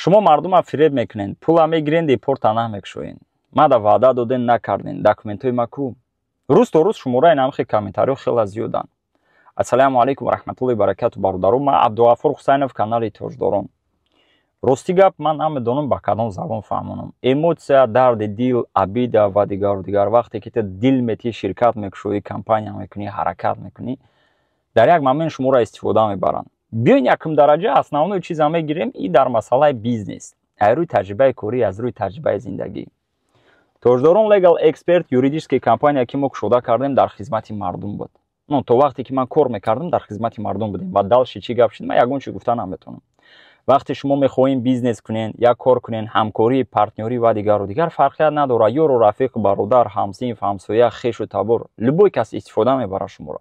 Шумо мардума фиреб мекунед, пула мегирен, депорта намекушоен. Мада ваъда доден, накарден, документҳои ма ку? Рӯз то рӯз шумораи намхи комментариҳо хеле зиёданд. Ассалому алайкум ва раҳматуллоҳи баракату, бародаро. Ман Абдуғафур Ҳусайнов, канали Тоҷдорон. Рости гап, ман намедонам, ба кадом забон фаҳмонам. Эмоция, дарди дил, обида ва дигару дигар. Вақте ки ту дил метӣ, ширкат мекушоӣ, компания мекунӣ, ҳаракат мекунӣ, дар як момент шуморо истифода мебаранд. Биёин, якум дараҷа, основной чиза мегирем и дар масъалаи бизнес, аз рӯи таҷрибаи корӣ, аз рӯи таҷрибаи зиндагӣ. Тоҷдорон Legal Expert, юридическая компания, ки мо кушода кардем, дар хизмати мардум буд. Ну, то вақте ки ман кор мекардам, дар хизмати мардум будем. Ва дальше чӣ гап шуд, ман ягон чи гуфта наметавонам. Вақте шумо мехоҳем бизнес кунен, як кор кунен, ҳамкорӣ, партнёрӣ ва дигару дигар, фарқият надорад: ёру рафиқ, бародар, ҳамсинф, ҳамсоя, хешу табор, любой кас истифода мебарад шуморо.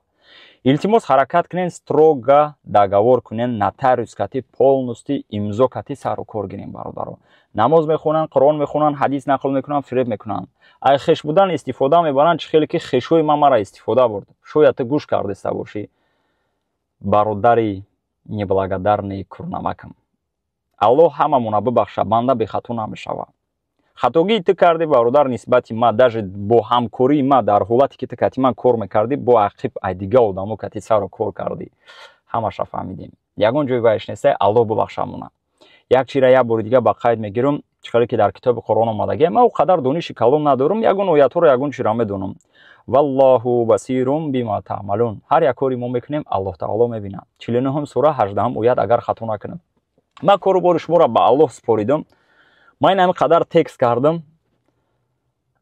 Илтимос, ҳаракат кунен, строго договор кунен, нотариус кати, полностью имзо кати сару кор гирем. Бародаро намоз мехонанд, Қуръон мехонанд, ҳадис нақл мекунанд, фиреб мекунанд, ай хеш будан истифода мебаранд. Чӣ хеле ки хешои ман мара истифода бурд, шояд ту гӯш кардеста бошӣ, бародари неблагодарный курнамакам. Аллоҳ ҳамамона бибахша, банда бехато намешавад. Хатогии ту кардӣ, бародар, нисбати ма, даже бо ҳамкории ма, дар ҳолате ки ту кати ман кор мекардӣ, бо ақиб ай дига одамо кати сару кор кардӣ. Ҳамаша фаҳмидем, ягон ҷои вайш нестай. Аллоҳ бубахшамона. Як чира як бори дига ба қайд мегирам: чӣ хеле ки дар китоби Қуръон омадагия, ман о қадар дониши калом надорам, ягон оятҳоро, ягон чиро медонам. Валлоҳу басирум бима таъмалун. Ҳар як кори мо мекунем, Аллоҳ таоло мебинад. 49-ум сура, 18-ум оят, агар хато накунам. Ман кору бори шуморо ба Аллоҳ супоридам. Ман ин ҳами қадар текст кардам,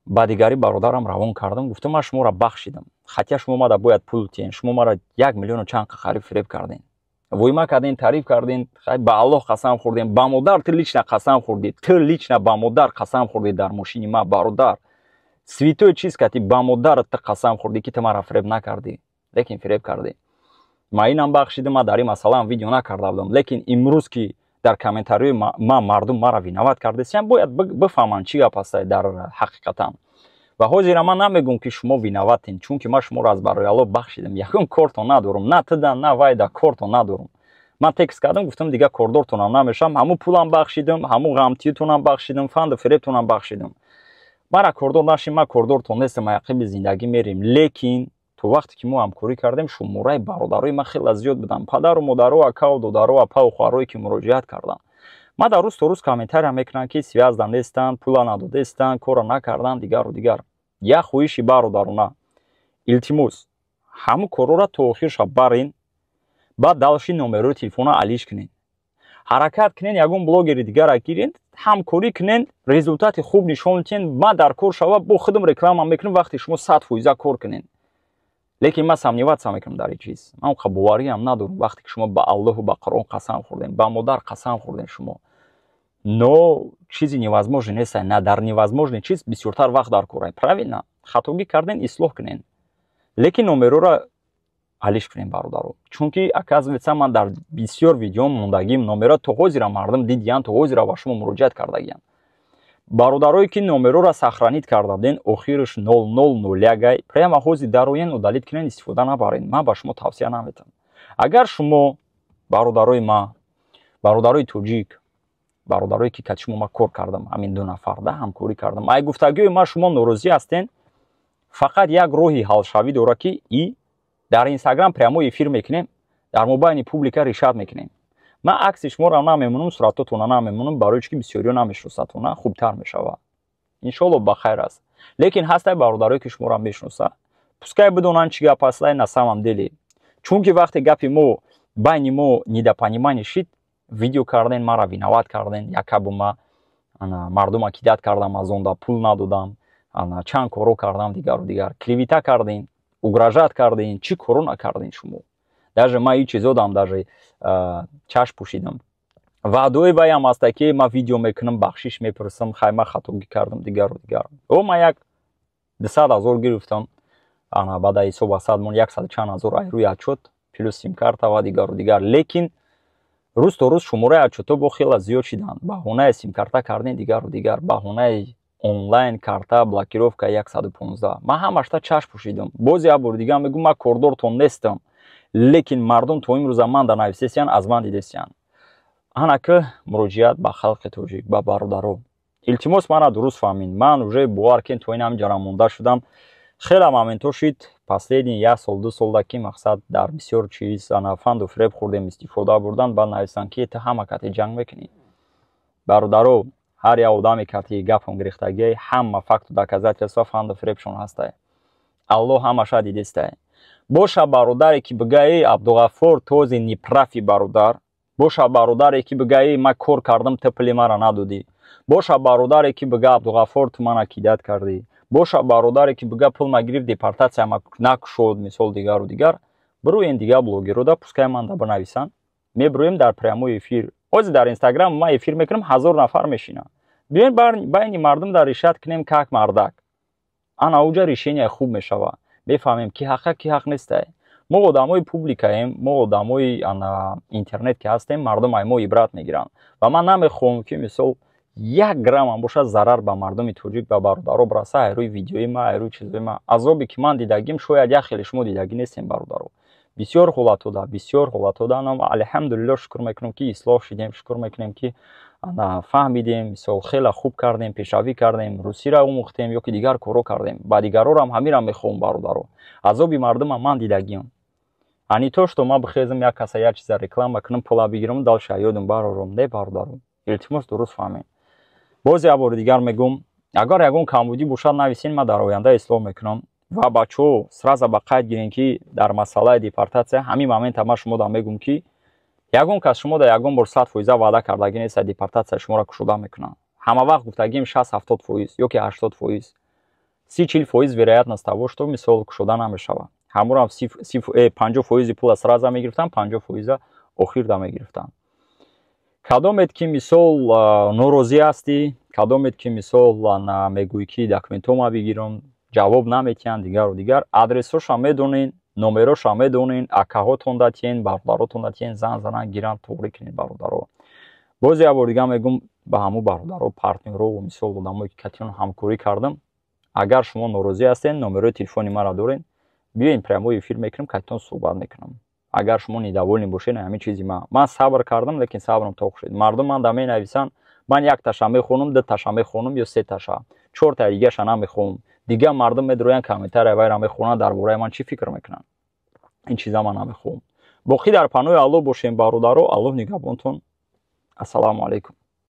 ба дигари бародарам равон кардам, гуфтам: ман шуморо бахшидам, хотя шумо мада бояд пул тиҳен. Шумо мара 1 миллиону чанд қариб фиреб кардем, войма кардем, тариф кардем, ба Аллоҳ қасам хӯрдем, ба модар ту лично қасам хӯрдӣ, ту лично ба модар қасам хӯрдӣ дар мошини ма, бародар, святой чиз кати ба модарат ту қасам хӯрдӣ, ки ту мара фиреб накардӣ, лекин фиреб кардӣ. Ма инам бахшидам. Ма дар ин масъалаам видео накарда будам, лекин имрӯз ки дар комментариҳои ма мардум мара виноват кардесиям, бояд бифаҳманд, чӣ гап ҳастай дар ҳақиқатан. Ва ҳозира ман намегӯм, ки шумо виноватен, чунки ман шуморо аз барои Аллоҳ бахшидам. Ягон кортон надорам, на туда, на вайда кортон надорам. Ман текст кардам, гуфтам: дигар кордортонам намешавам. Ҳамун пулам бахшидам, ҳамун ғамтиютонам бахшидам, фанду фиребтонам бахшидам. Мара кордор нашим, ман кордортон нестам, ақиби зиндагӣ мерем. Лекин то вақте ки мо ҳамкорӣ кардем, шумораи бародарои ман хеле зиёд буданд, падару модаро, акаву додаро, апаву хоҳарое, ки муроҷиат карданд. Ма дар рӯз то рӯз комментария мекунанд, ки связь да нестанд, пула надодестанд, корро накарданд, дигару дигар. Як хоҳиши бародарона: илтимос, ҳамун корҳоро то охирша барен, баъд дальше номерои телефона алиш кунед, ҳаракат кунед, ягон блогери дигара гиред, ҳамкорӣ кунед, результати хуб нишон диҳед. Ма дар кор шава, бо худам реклама мекунам, вақте шумо 100% кор кунед. Лекин ман сомневаться мекунам дар ин чиз, ман қа бовариам надорам. Вақте ки шумо ба Аллоҳу ба Қуръон қасам хӯрдем, ба модар қасам хӯрдем шумо, но чизи невозможно нест. На, дар невозможный чиз бисёртар вақт дар корай, правильно? Хатогӣ карден, ислоҳ кунен, лекин номерора алиш кунем, бародаро, чунки, оказывается, ман дар бисёр видео мондагим, номера то ҳозира мардум дидиянд, то ҳозира ба шумо муроҷиат кардагиянд. Бародарое ки номерора сохранить карда буден, охираш 0001, прямо ҳозир дароен, удалить кунен, истифода набарен. Ман ба шумо тавсия наметам. Агар шумо, бародарои ма, бародарои тоҷик, бародарое ки кати шумо ма кор кардам, ҳамин ду нафар да ҳамкорӣ кардам, ай гуфтагиҳои ма шумо норозӣ ҳастен, фақат як роҳи ҳалшавӣ дорад, ки и дар Инстаграм прямой эфир мекунем, дар мобайни публика решать мекунем. Ман акси шуморо намемонам, суратотона намемонам, барои чӣ ки бисёриё намешиносатона, хубтар мешавад, иншоалло, ба хайр аст. Лекин ҳастай бародарое, ки шуморо мешиноса, пускай бидонанд, чӣ гап ҳастай на самом деле. Чунки вақте гапи мо, байни мо недопонимание шид, видео карден, маро виноват карден, якабу ма мардума кидать кардам, аз онда пул надодам, чанд коро кардам, дигару дигар, клевета карден, угрожать карден, чӣ коро накарден шумо. Даже ман ин чизодам даже чашм пӯшидам. Ваъдои ваям аста, ки ман видео мекунам, бахшиш мепурсам, хай, ман хатогӣ кардам, дигару дигар. О, ман як 200 000 гирифтам, ана баъд ҳисоб асадмон яксаду чанд ҳазор ай рӯи отчёт, плюс симкарта ва дигару дигар. Лекин рӯз то рӯз шумораи отчётҳо бо хеле зиёд шиданд. Баҳонаи симкарта кардем, дигару дигар, баҳонаи онлайн карта блокировка 115. Ман ҳамашта чашм пӯшидам. Боз як бори дигар мегӯм, ман кордортон нестам, лекин мардум то имрӯза ман да нависесиян, аз ман дидесиян. Анаки муроҷиат ба халқи тоҷик, ба бародаро. Илтимос, мана дуруст фаҳмед. Ман уже, бовар кен, то ин ҳам ҷара монда шудам. Хеле моментҳо шид, последний як сол, 2 солда, ки мақсад дар бисёр чиз ана фанду фиреб хӯрдем, истифода бурдан. Баъд нависанд, ки ту ҳама кати ҷанг мекунӣ. Бародаро, ҳар як одаме кати гапам гирифтагиай, ҳама факту доказательства фанду фиребшон ҳастай. Аллоҳ ҳамаша дидистай. Боша бародаре, ки бига: «Эй, Абдуғаффор, този неправ и, бародар». Боша бародаре, ки бига: «Эй, ман кор кардам, ту пули мара надодӣ». Боша бародаре, ки бига: «Абдуғаффор, ту мана кидать кардӣ». Боша бародаре, ки бига: «Пул ма гирифт, депортатсия накушод», мисол, дигару дигар. Бироен дигар блогерода, пускай манда бинависанд, мебироем дар прямой эфир. Ҳозир дар Инстаграм ман эфир мекунам, 1000 нафар мешинад. Биёем, байни мардум дар решать кунем, как мардак. Ана уҷа решения хуб мешавад, мефаҳмем, ки ҳақа, ки ҳақ нестай. Мо одамои публикаем, мо одамои ана интернет ки ҳастем, мардум ай мо ибрат мегиранд. Ва ман намехоҳам, ки мисол як граммам бошад, зарар ба мардуми тоҷик, ба бародаро бираса ай рӯи видеои ма, ай рӯи чизои ма. Азобе ки ман дидагим, шояд як хеле шумо дидагӣ нестем, бародаро. Бисёр ҳолатҳода, бисёр ҳолатҳода, алҳамдулилло, шукр мекунем, ки ислоҳ шидем, шукр мекунем, ки ана фаҳмидем, мисол, хеле хуб кардем, пешравӣ кардем, русиро омӯхтем ё ки дигар корҳо кардем. Ба дигарорам ҳаминам мехоҳам, бародаро. Азоби мардумам ман дидагиам. А не то что ман бихезам, як каса, як чиза реклама кунам, пула бигирам, дальше ёдам барорам. Не, бародаро, илтимос, дуруст фаҳмед. Боз як бори дигар мегӯм, агар ягон камбудӣ бошад, нависен, ман дар оянда ислоҳ мекунам. Ва бачаҳо, сразу ба қайд гирем, ки дар масъалаи депортатсия ҳамин момента ман шумода мегӯм, ки ягон кас шумо да ягон бор 100% ваъда кардагӣ нест, депортатсия шуморо кушода мекунанд. Ҳама вақт гуфтагим 60-70% ё ки 80%, 30-40% вероятность того, что мисол кушода намешавад. Ҳамурам 50 фоизи пула сразу мегирифтам, 50 фоиза охирда мегирифтам. Кадомет ки мисол норозӣ ҳастӣ, кадомет ки мисол мегӯӣ, ки документҳо ма бигирам, ҷавоб наметиҳанд, дигару дигар, адресҳоша медонен, номероша медонен, акаҳотон датиен, бародаротон датиен, зан занан гиранд, туғрӣ кунед, бародаро. Боз як бор дигар мегӯм ба ҳамун бародаро, партнёро, мисол, одамое ки катион ҳамкорӣ кардам: агар шумо норозӣ ҳастен, номерои телефони маро дорен, биёен, прямой эфир мекунем, катитон суҳбат мекунам. Агар шумо недовольный бошед ҳамин чизи ман, ман сабр кардам, лекин сабрам тоқ шуд. Мардум манда менависанд, ман як таша мехонам, ду таша мехонам ё се таша, чортаи дигаша намехонам. Дигар мардум медроянд, комментария вайра мехонанд, дар бораи ман чӣ фикр мекунанд. Ин чиза ман намехоҳам. Боқӣ дар паноҳи Аллоҳ бошем, бародаро. Аллоҳ нигаҳбонтон. Ассалому алайкум.